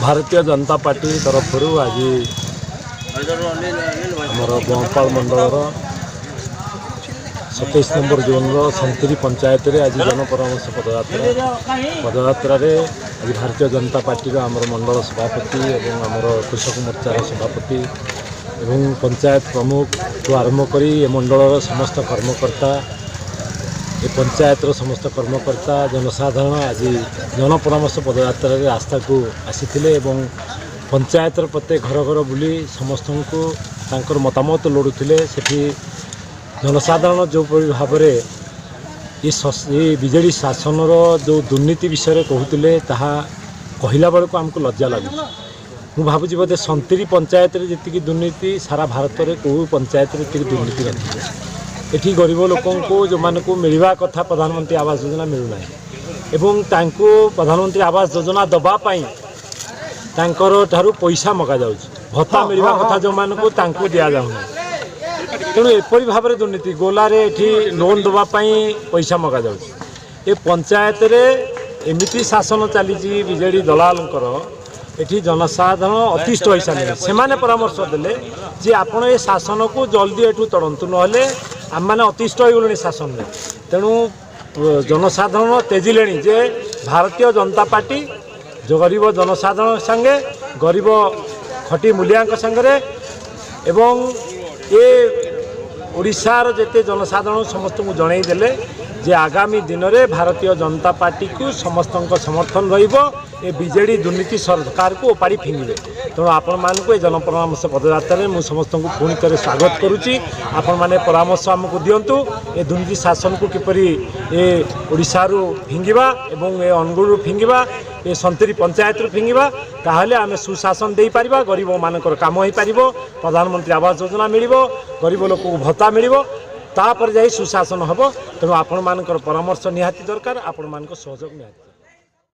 ଭାରତୀୟ ଜନତା ପାର୍ଟି ତରଫରୁ ଆଜି ଆମର ବଅଁରପାଳ ମଣ୍ଡଳର 27 ନମ୍ବର ଜୋନ୍ର ସନ୍ତୁରୀ ପଞ୍ଚାୟତରେ ଆଜି ଜନପରାମର୍ଶ ପଦଯାତ୍ରା। ପଦଯାତ୍ରାରେ ଆଜି ଭାରତୀୟ ଜନତା ପାର୍ଟିର ଆମର ମଣ୍ଡଳ ସଭାପତି ଏବଂ ଆମର କୃଷକ ମୋର୍ଚ୍ଚାର ସଭାପତି ଏବଂ ପଞ୍ଚାୟତ ପ୍ରମୁଖଠୁ ଆରମ୍ଭ କରି ଏ ମଣ୍ଡଳର ସମସ୍ତ କର୍ମକର୍ତ୍ତା, ଏ ପଞ୍ଚାୟତର ସମସ୍ତ କର୍ମକର୍ତ୍ତା, ଜନସାଧାରଣ ଆଜି ଜନପରାମର୍ଶ ପଦଯାତ୍ରାରେ ରାସ୍ତାକୁ ଆସିଥିଲେ ଏବଂ ପଞ୍ଚାୟତର ପ୍ରତ୍ୟେକ ଘର ଘର ବୁଲି ସମସ୍ତଙ୍କୁ ତାଙ୍କର ମତାମତ ଲୋଡ଼ୁଥିଲେ। ସେଠି ଜନସାଧାରଣ ଯେଉଁପରି ଭାବରେ ଏ ବିଜେଡ଼ି ଶାସନର ଯେଉଁ ଦୁର୍ନୀତି ବିଷୟରେ କହୁଥିଲେ, ତାହା କହିଲା ବେଳକୁ ଆମକୁ ଲଜ୍ଜା ଲାଗୁଛି। ମୁଁ ଭାବୁଛି ବୋଧେ ସନ୍ତୁରୀ ପଞ୍ଚାୟତରେ ଯେତିକି ଦୁର୍ନୀତି, ସାରା ଭାରତରେ କେଉଁ ପଞ୍ଚାୟତରେ ଏତିକି ଦୁର୍ନୀତି ନଥିବ। ଏଠି ଗରିବ ଲୋକଙ୍କୁ, ଯେଉଁମାନଙ୍କୁ ମିଳିବା କଥା ପ୍ରଧାନମନ୍ତ୍ରୀ ଆବାସ ଯୋଜନା, ମିଳୁନାହିଁ ଏବଂ ତାଙ୍କୁ ପ୍ରଧାନମନ୍ତ୍ରୀ ଆବାସ ଯୋଜନା ଦେବା ପାଇଁ ତାଙ୍କର ଠାରୁ ପଇସା ମଗାଯାଉଛି। ଭତ୍ତା ମିଳିବା କଥା ଯେଉଁମାନଙ୍କୁ, ତାଙ୍କୁ ଦିଆଯାଉନାହିଁ। ତେଣୁ ଏପରି ଭାବରେ ଦୁର୍ନୀତି। ଗୋଲାରେ ଏଠି ଲୋନ୍ ଦେବା ପାଇଁ ପଇସା ମଗାଯାଉଛି। ଏ ପଞ୍ଚାୟତରେ ଏମିତି ଶାସନ ଚାଲିଛି ବିଜେଡ଼ି ଦଲାଲଙ୍କର, ଏଠି ଜନସାଧାରଣ ଅତିଷ୍ଠ ହୋଇସାରିଲେଣି। ସେମାନେ ପରାମର୍ଶ ଦେଲେ ଯେ ଆପଣ ଏ ଶାସନକୁ ଜଲ୍ଦି ଏଠୁ ତଡ଼ନ୍ତୁ, ନହେଲେ ଆମମାନେ ଅତିଷ୍ଠ ହୋଇଗଲୁଣି ଶାସନରେ। ତେଣୁ ଜନସାଧାରଣ ତେଜିଲେଣି ଯେ ଭାରତୀୟ ଜନତା ପାର୍ଟି ଗରିବ ଜନସାଧାରଣ ସାଙ୍ଗେ, ଗରିବ ଖଟି ମୂଲିଆଙ୍କ ସାଙ୍ଗରେ ଏବଂ ଏ ଓଡ଼ିଶାର ଯେତେ ଜନସାଧାରଣ, ସମସ୍ତଙ୍କୁ ଜଣାଇ ଦେଲେ ଯେ ଆଗାମୀ ଦିନରେ ଭାରତୀୟ ଜନତା ପାର୍ଟିକୁ ସମସ୍ତଙ୍କ ସମର୍ଥନ ରହିବ। ଏ ବିଜେଡ଼ି ଦୁର୍ନୀତି ସରକାରକୁ ଓପାଡ଼ି ଫିଙ୍ଗିବେ। ତେଣୁ ଆପଣମାନଙ୍କୁ ଏ ଜନପରାମର୍ଶ ପଦଯାତ୍ରାରେ ମୁଁ ସମସ୍ତଙ୍କୁ ପୁଣି ଥରେ ସ୍ୱାଗତ କରୁଛି। ଆପଣମାନେ ପରାମର୍ଶ ଆମକୁ ଦିଅନ୍ତୁ, ଏ ଦୁର୍ନୀତି ଶାସନକୁ କିପରି ଏ ଓଡ଼ିଶାରୁ ଫିଙ୍ଗିବା ଏବଂ ଏ ଅନୁଗୁଳରୁ ଫିଙ୍ଗିବା, ଏ ସନ୍ତୁରୀ ପଞ୍ଚାୟତରୁ ଫିଙ୍ଗିବା। ତାହେଲେ ଆମେ ସୁଶାସନ ଦେଇପାରିବା, ଗରିବମାନଙ୍କର କାମ ହୋଇପାରିବ, ପ୍ରଧାନମନ୍ତ୍ରୀ ଆବାସ ଯୋଜନା ମିଳିବ, ଗରିବ ଲୋକଙ୍କୁ ଭତ୍ତା ମିଳିବ, ତାପରେ ଯାଇ ସୁଶାସନ ହେବ। ତେଣୁ ଆପଣମାନଙ୍କର ପରାମର୍ଶ ନିହାତି ଦରକାର, ଆପଣମାନଙ୍କ ସହଯୋଗ ନିହାତି ଦରକାର।